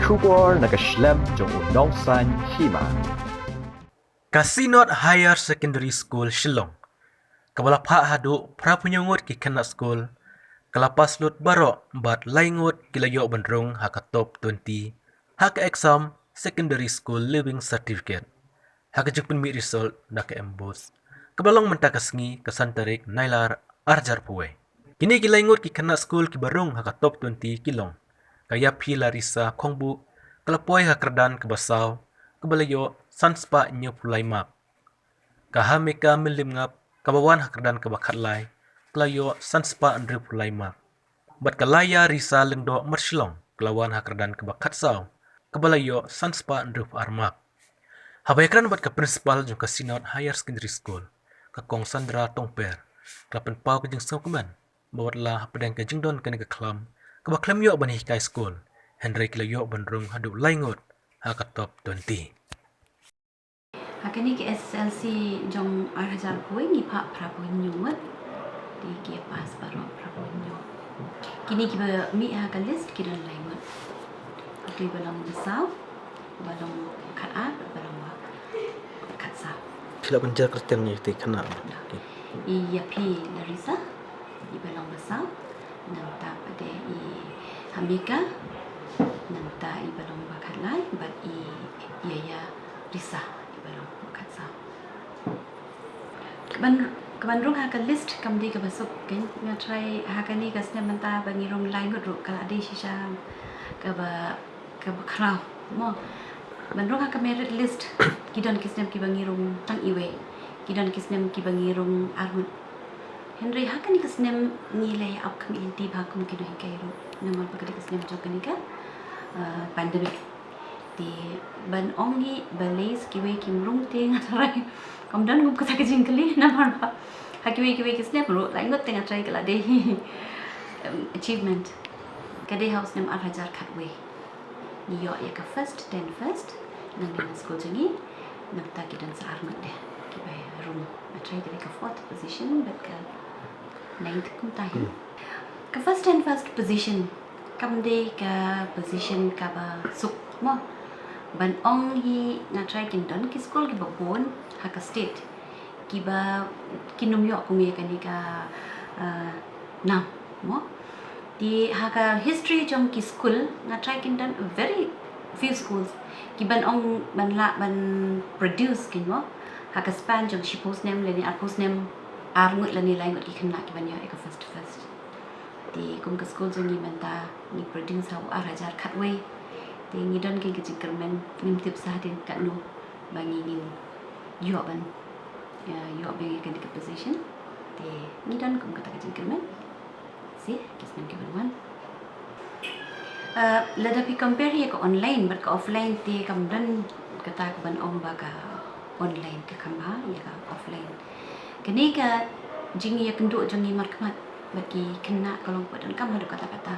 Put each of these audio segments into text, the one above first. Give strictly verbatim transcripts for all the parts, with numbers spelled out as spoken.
Khubor na ka shlem jong u nongsan hima. Ka Synod Higher Secondary School Shillong, kaba la phah haduh phra phew ngut ki khynnah skul, ka la pass lut baroh bad lai ngut ki la ïoh ban rung ha ka top twenty ha ka exam Secondary School Leaving Certificate ha ka jingpynmih result na ka MBOSE, kaba la long mynta ka sngi, ka san tarik Nailar ar hajar phew wei. Kine ki lai ngut ki khynnah skul kiba rung ha ka top twenty ki long ka Ïaphi Larissa Khongbuh, ka la poi ha kyrdan kaba saw, kaba la ïoh san spah hynñiew phew lai mark. Ka Hamika Mylliemngap, kaba wan ha kyrdan kaba khatlai, ka la ïoh san spah hynriew phew lai mark. Bad ka Laiarisa Lyngdoh Marshillong, ka la wan ha kyrdan kaba khatsaw, kaba la ïoh san spah hynriew phew ar mark. Haba ïakren bad ka principal jong ka Synod Higher Secondary School, ka Kong Sandra Tongper, ka la pynpaw ka jingsngewkmen ba wat la hapdeng ka jingdon kane ka khlam kaba khlem ïoh ban hikai skul, hynrei ki la ïoh ban rung haduh lai ngut ha ka top twenty. Ha kane ka SSLC jong ar hajar phew wei ngi phah phra phew hynñiew ngut. Te ki ïa pass baroh phra phew hynñiew. Kine kiba mih ha ka list ki don lai ngut. Uto uba long ba saw, uba long khatar, uba long ba khatsaw. Phi lah ban jer kyrteng ïa ki khynnah. I Ïaphi Larissa, iba long ba saw, nangta pat de i Hamika, nangta iba long ba khatlai, bad i Ïaïarisa, iba long ba khatsaw. Kaban, kaban rung ha ka list kam dei kaba suk, kan, nga tharai ha kane ka snem mynta ba ngi rung lai ngut ruh ka la dei shisha kaba, kaba khraw, mo. Ban rung ha ka merit list, ki don ki snem kiba ngi rung tang iwei, ki don ki snem kiba ngi rung ar ngut. Hynrei ha kane ka snem ngi la ïa ap khmih lynti bha kum ki nonghikai ruh, namar ba ka dei ka snem jong kane ka, eh, pandemic. Te ban ong hi balei sa kiwei kim rung te nga tharai kam don kum kata ka jingkylli, namar ba ha kiwei kiwei ki snem ruh lai ngut te nga tharai ka la dei, em, achievement. Ka dei ha u snem ar hajar khatwei. Ngi ïoh ïa ka first ten first, nangne na skul jong ngi, nangta ki don sa ar ngut de kiba rung. Nga tharai ka dei ka fourth position bad ka ninth kumta hi. Hmm. Ka first ten first position kam dei ka position kaba suk, mo. Ban ong hi nga tharai kin don ki skul kiba bun ha ka state kiba kin ym ïoh kum ïa kane ka, uh, nam, mo. Te ha ka history jong ki skul nga tharai kin don very few schools kiban ong ban lah ban produce kin, mo, ha ka span jong shiphew snem lane arphew snem, ar ngut lane lai ngut ki khynnah kiban ïoh ïa ka first first. Te kum ka skul jong ngi mynta ngi produce ha u ar hajar khatwei. Te ngi don ka jingkyrmen, ngim tip sa hadien katno ba ngi ngin ïoh ban, ïa, ïoh ban ïa kane ka position. Te ngi don kum kata ka jingkyrmen. Shi ki snem kiban wan. Uh, lada phi compare ïa ka online bad ka offline te kam don kata kaban ong ba ka online ka kham bha ïa ka offline. Kane ka jingïakynduh jong ngi markhmat bad ki khynnah ka long ba donkam haduh katta katta.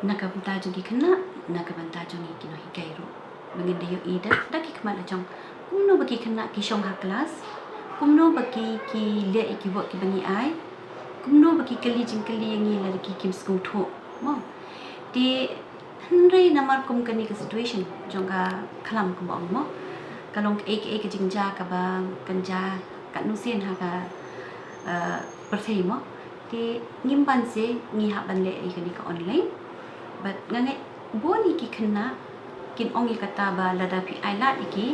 Na ka bynta jong ki khynnah, na ka bynta jong ngi ki nonghikai ruh. Ba ngin da ïohi da, da ki khmat la jong kumno ba ki khynnah ki shong ha klas, kumno ba ki, ki leh ïa ki work kiba ngi ai, kumno ba ki kylli jingkylli ïa ngi lada ki kim sngewthuh, mo. Te hynrei namar kum kane ka situation jong ka khlam kumba ong, mo, ka long kaei kaei ka jingjia kaba kan jia katno sien ha ka, eh, pyrthei, mo. Te ngim ban se ngi hap ban leh ïa kane ka online. Bad nga ngeit bun ïa ki khynnah kin ong ïa kata ba lada phi ai lad ïa ki,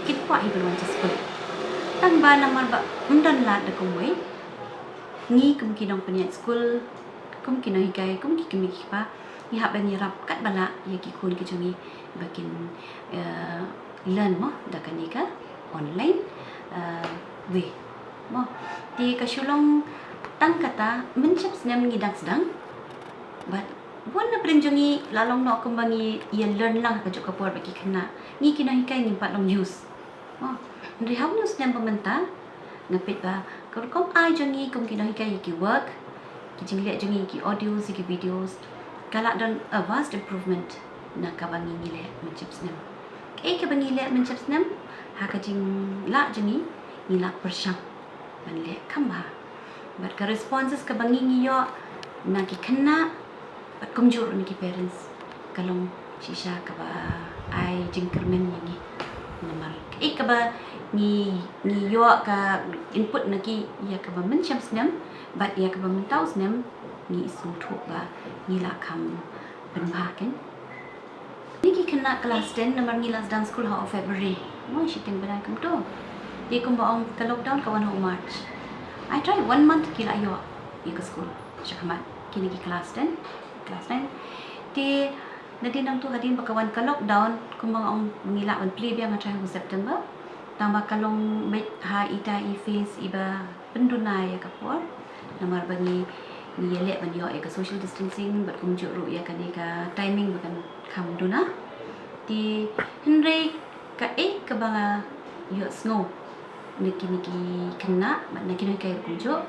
kin kwah hi ban wan sha skul. Tang ba namar ba ym don lad da kumwei, ngi kum ki nongpynïaid skul, kum ki nonghikai, kum ki kmie ki kpa, ngi hap ban ïarap katba lah ïa ki khun ki jong ngi ba kin, eh, learn, mo, da kane ka online, eh, way, mo. Te ka shu long tang kata, mynshep snem ngi dang sdang. Bad bun na pdeng jong ngi la long noh kumba ngi ïa learn lang ha kajuh ka por bad ki khynnah. Ngi ki nonghikai ngim pat long used. Oh, hynrei ha une u snem ba mynta nga peit ba ka rukom ai jong ngi kum ki nonghikai ïa ki work, ki jingleh jong ngi, ki audios, ki videos, ka la don a vast improvement na kaba ngi, ngi leh mynshep snem. Kaei kaba ngi leh mynshep snem, ha ka jinglah jong ngi, ngi lah pyrshang ban leh kham bha. Bad ka responses kaba ngi, ngi ïoh na ki khynnah bad kumjuh na ki parents ka long shisha kaba ai jingkyrmen ïa ngi. Namar kaei kaba ngi, ngi ïoh ka input na ki ïa kaba mynshem snem bad ïa kaba mynta u snem, ngi sngewthuh ba ngi lah kham pynbha kein. Ngi ki khynnah class ten, namar ngi la sdang skul ha u February, mo, shiteng bnai kumto. Te kumba ong ka lockdown ka wan ha u March. Ai trai one month ki la ïoh ïa ka skul shakhmat, kine ki class ten, class nine. Te nadien nangtu hadien ba ka wan ka lockdown, kumba ong ngi lah ban plie biang ha trai ha u September. Tangba ka long beit ha ita i phase iba pynduna ïa ka por. Namar ba ngi, ngi ïaleh ban ïoh ïa ka social distancing bad kumjuh ruh ïa kane ka timing ba kan kham duna. Te hynrei kaei kaba nga ïohsngew na kine ki khynnah bad na ki nonghikai ruh kumjuh,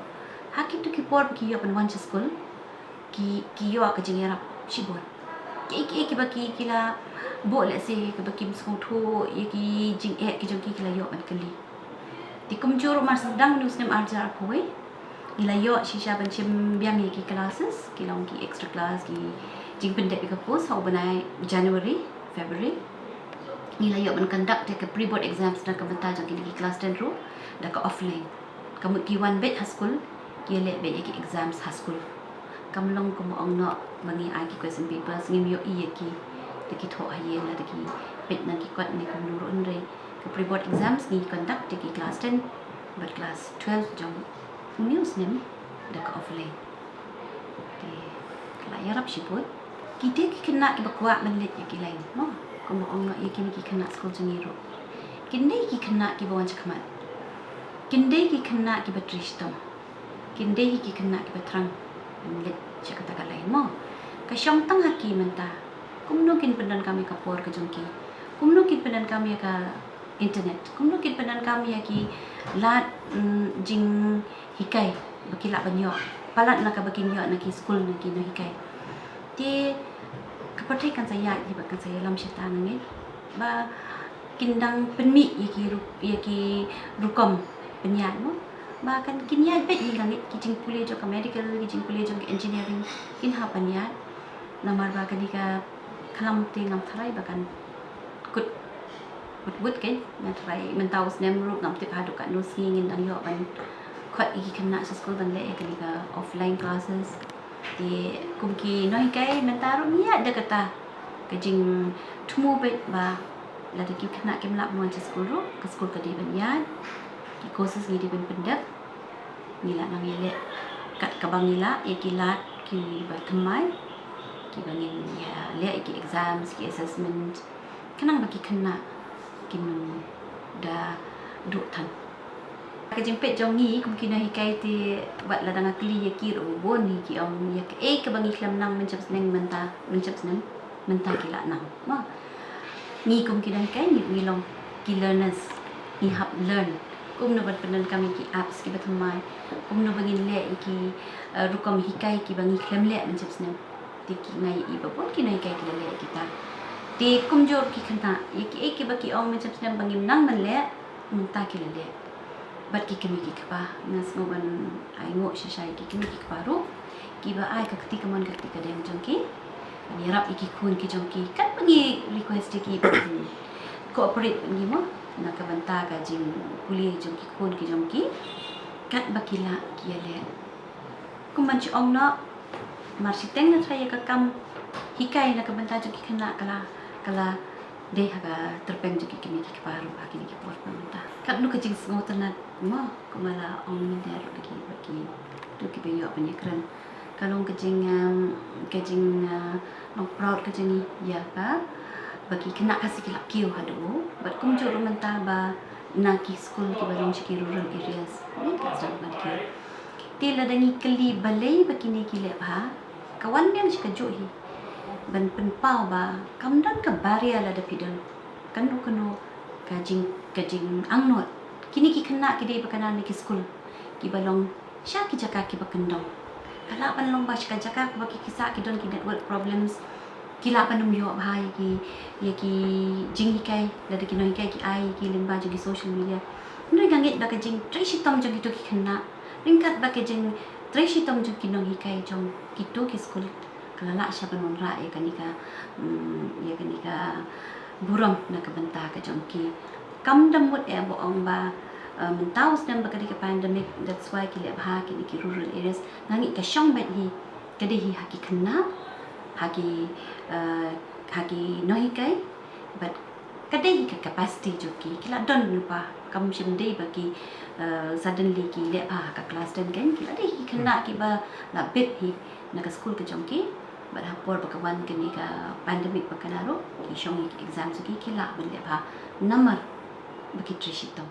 ha kito ki por ba ki ïoh ban wan sha skul, ki, ki ïoh ka jingïarap shibun. Kiei kiei kiba ki, ki la buh, lehse kiba kim sngewthuh ïa ki jingeh ki jong ki, ki la ïoh ban kylli. Te kumjuh ruh mar sdang une u snem arhajar arphew wei, ngi la ïoh shisha ban shim biang ïa ki classes, ki long ki extra class, ki jingpyndep ïa ka post ha u bnai January, February. Ngi la ïoh ban conduct ïa ka pre-board exams na ka bynta jong kine ki class ten ruh da ka offline. Ka mut ki wan beit ha skul, ki ïaleh beit ïa ki exams ha skul. Kam long kumba ong noh ba ngi ai ki question papers, ngim ïohi ïa ki, da ki thoh ha ïing, lada ki peit na ki kot ne kumno ruh, hynrei ka pre-board exams ngi conduct ïa ki class ten bad class twelve jong une u snem da ka offline. Te ka la ïarap shibun. Kito ki khynnah kiba kwah ban leit ïa ki line, mo, kumba ong noh ïa kine ki khynnah skul jong ngi ruh, kin dei ki khynnah kiba wan shakhmat, kin dei ki khynnah kiba trei shitom, kin dei hi ki khynnah kiba thrang ban leit sha kata ka line, mo. Ka shong tang ha ki mynta, kumno kin pyndonkam ïa ka por ka jong ki, kumno kin pyndonkam ïa ka internet, kumno kin pyndonkam ïa ki lad, mm, jinghikai ba ki lah ban ïoh, palat na kaba kin ïoh na ki skul, na ki nonghikai. Te ka pyrthei kan sa ïaid hi bad kan sa ïalam shata, nga ngeit ba kin dang pynmih ïa ki ru-, ïa ki rukom pynïaid, mo. Ba kan kin ïaid beit hi, nga ngeit, ki jingpule jong ka medical, ki jingpule jong ka engineering kin hap ban ïaid. Namar ba kane ka khlam te ngam tharai ba kan kut wut wut, kein, ngam tharai mynta u snem ruh, ngam tip haduh katno sngi ngin dang ïoh ban khot ïa ki khynnah sha skul ban leh ïa kane ka offline classes. Te kum ki nonghikai mynta ruh ngi ïaid da kata ka jingthmu beit ba lada ki khynnah kim lah ban wan sha skul ruh, ka skul ka dei ban ïaid, ki courses ngi dei ban pyndep. Ngi lah nang ïaleh kat kaba ngi lah ïa ki lad kiba thymmai, kiba ngin ïaleh ïa ki exams, ki assessment, khnang ba ki khynnah kin ym da duh than. Ka jingpeit jong ngi kum ki nonghikai te, wat lada nga kylli ïa ki ruh, bun hi ki ong ïa kaei kaba ngi khlem nang mynshem snem mynta, mynshem snem mynta ki lah nang, mo. Ngi kum ki nonghikai ngi, ngi long ki learners, ngi hap learn kumno ban pyndonkam ïa ki apps kiba thymmai, kumno ba ngin leh ïa ki, eh, rukom hikai kiba ngi khlem leh mynshem snem. Te ki, nga ïohi ba bun ki nonghikai ki la leh ïa kita. Te kumjuh ki khynnah, ïa kiei kiba ki ong mynshem snem ba ngim nang ban leh, mynta ki la leh. Bad ki kmie ki kpa, nga sngew ban ainguh shisha ïa ki kmie ki kpa ruh, kiba ai ka kti kamon ka kti kadem jong ki ban ïarap ïa ki khun ki jong ki. Katba ngi request ïa ki ban cooperate bad ngi, mo, na ka bynta ka jingpule jong ki khun ki jong ki, katba ki lah ki ïaleh. Kum ban shu ong noh, mar shiteng nga tharai ïa ka kam hikai na ka bynta jong ki khynnah ka la, ka la dei ha ka tyrpeng jong ki kmie ki kpa ruh ha kine ki por ba mynta. Katno ka jingsngewtynnat, mo, kumba la ong mynta ruh da ki, ba kito kiba ïoh ban ïakren. Ka long ka jing, em, ka jing, eh, long proud ka jong ngi ïa ka ba ki khynnah Khasi ki la kiew haduh, bad kumjuh ruh mynta ba na ki skul kiba long sha ki rural areas, ngi la sdang ban kiew. Te lada ngi kylli balei ba kine ki leh bha, ka wan biang sha kajuh hi ban pynpaw ba kam don ka barrier lada phi don kano kano ka jing, ka jingangnud. Kine ki khynnah ki dei ba kane na ki skul kiba long sha ki jaka kiba kyndong. Ka lah ban long ba sha ka jaka kaba ki, ki sah ki don ki network problems, ki lah ban ym ïoh bha ïa ki, ïa ki jinghikai lada ki nonghikai ki ai ïa ki lyngba jong ki social media. Hynrei nga ngeit ba ka jingtrei shitom jong kito ki khynnah ryngkat bad ka jingtrei shitom jong ki nonghikai jong kito ki skul, Ka la lah sha ban wanrah ïa kane ka, mm, ïa kane ka burom na ka bynta ka jong ki. Kam da mut eh ba ong ba, eh, mynta u snem ba ka dei ka pandemic, that's why ki leh bha kine ki rural areas. Nga ngeit ka shong beit hi, ka dei hi ha ki khynnah, ha ki, eh, ha ki nonghikai, bad ka dei hi ka capacity jong ki, ki la don lypa, kam shym dei ba ki, eh, suddenly ki leh bha ha ka class ten kein, ki la dei hi ki khynnah kiba la bit hi na ka skul ka jong ki, bad ha por ba ka wan kane ka pandemic ba ka la ruh, ki shong hi ki exam jong ki, ki lah ban leh bha namar ba ki trei shitom.